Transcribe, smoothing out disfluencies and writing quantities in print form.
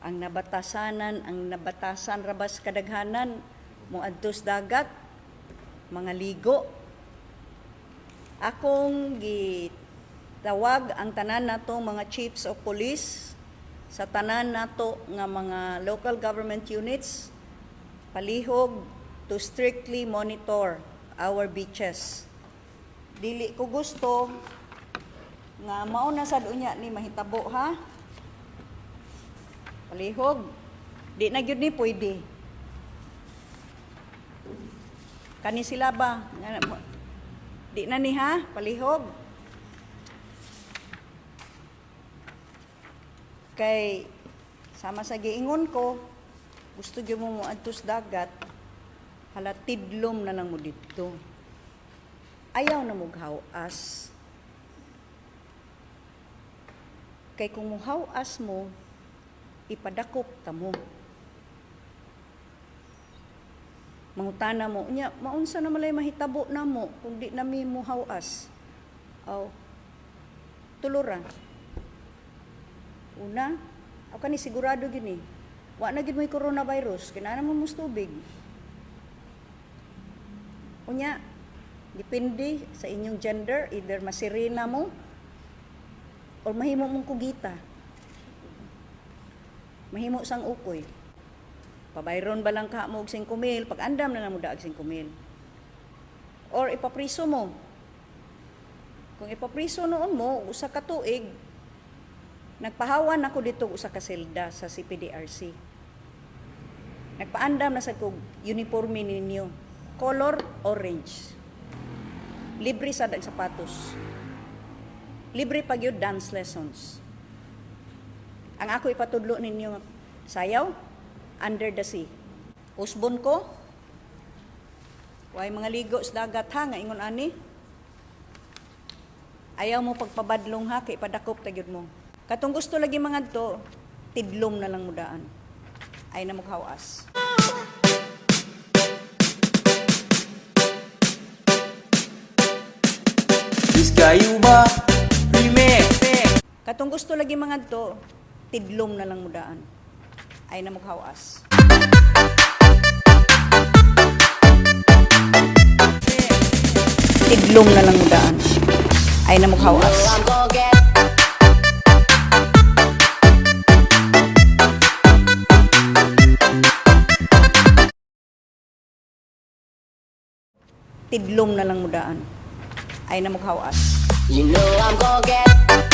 Ang nabatasanan, ang nabatasan rabas kadaghanan moadtos dagat, mga ligo. Akong gitawag ang tanan nato mga chiefs of police sa tanan nato nga mga local government units, palihog to strictly monitor our beaches. Dili ko gusto nga mao na sad unya ni mahitabo, ha. Palihog. Di na gyud ni pwede. Kani sila ba? Di na ni, ha, palihog. Kay sama sa giingon ko, gusto gyud mo moadtos dagat, hala, tidlom na lang mo didto. Ayaw na mo hawas. Kay kung muhawas mo, ipadakop ta mo. Mangutana mo, "Unya, maunsa na malay mahitabo namo kung di nami muhawas?" Aw, tulura. Una, aw kani sigurado gini. Wa na gid mo'y coronavirus, kinahanglan mo mos tubig. Unya, depende sa inyong gender, either masirena mo or mahimo mong kugita. Mahimo sang ukoy. Pabayron ba lang ka mo og 5 mil, pag andam na lang mo daag 5 mil. Or ipapriso mo. Kung ipapriso noon mo, usa ka tuig, nagpahawan ako dito og usa ka selda sa CPDRC. Nagpaandam na sa kog uniforme ninyo. Color orange. Libre sa dag sapatos. Libre pa gyud dance lessons. Ang ako ipatudlo ninyo sayaw, "Under the Sea." Usbon ko. Way mga ligo sa dagat, ha, nga ingon ani. Ayaw mo pagpabadlong, ha, kay padakop ta gyud mo. Katong gusto lagi mga to, tidlom na lang mo daan. Ay na mo kawas. Biskayuba Remix. Katong gusto lagi mga to, tidlom na lang mo daan. Ay na mo kawas. Tidlom na lang mo daan. Ay na mo kawas. I'm gon' get Tidlom na lang mo daan. Ay na mo kawas. You know I'm gon' get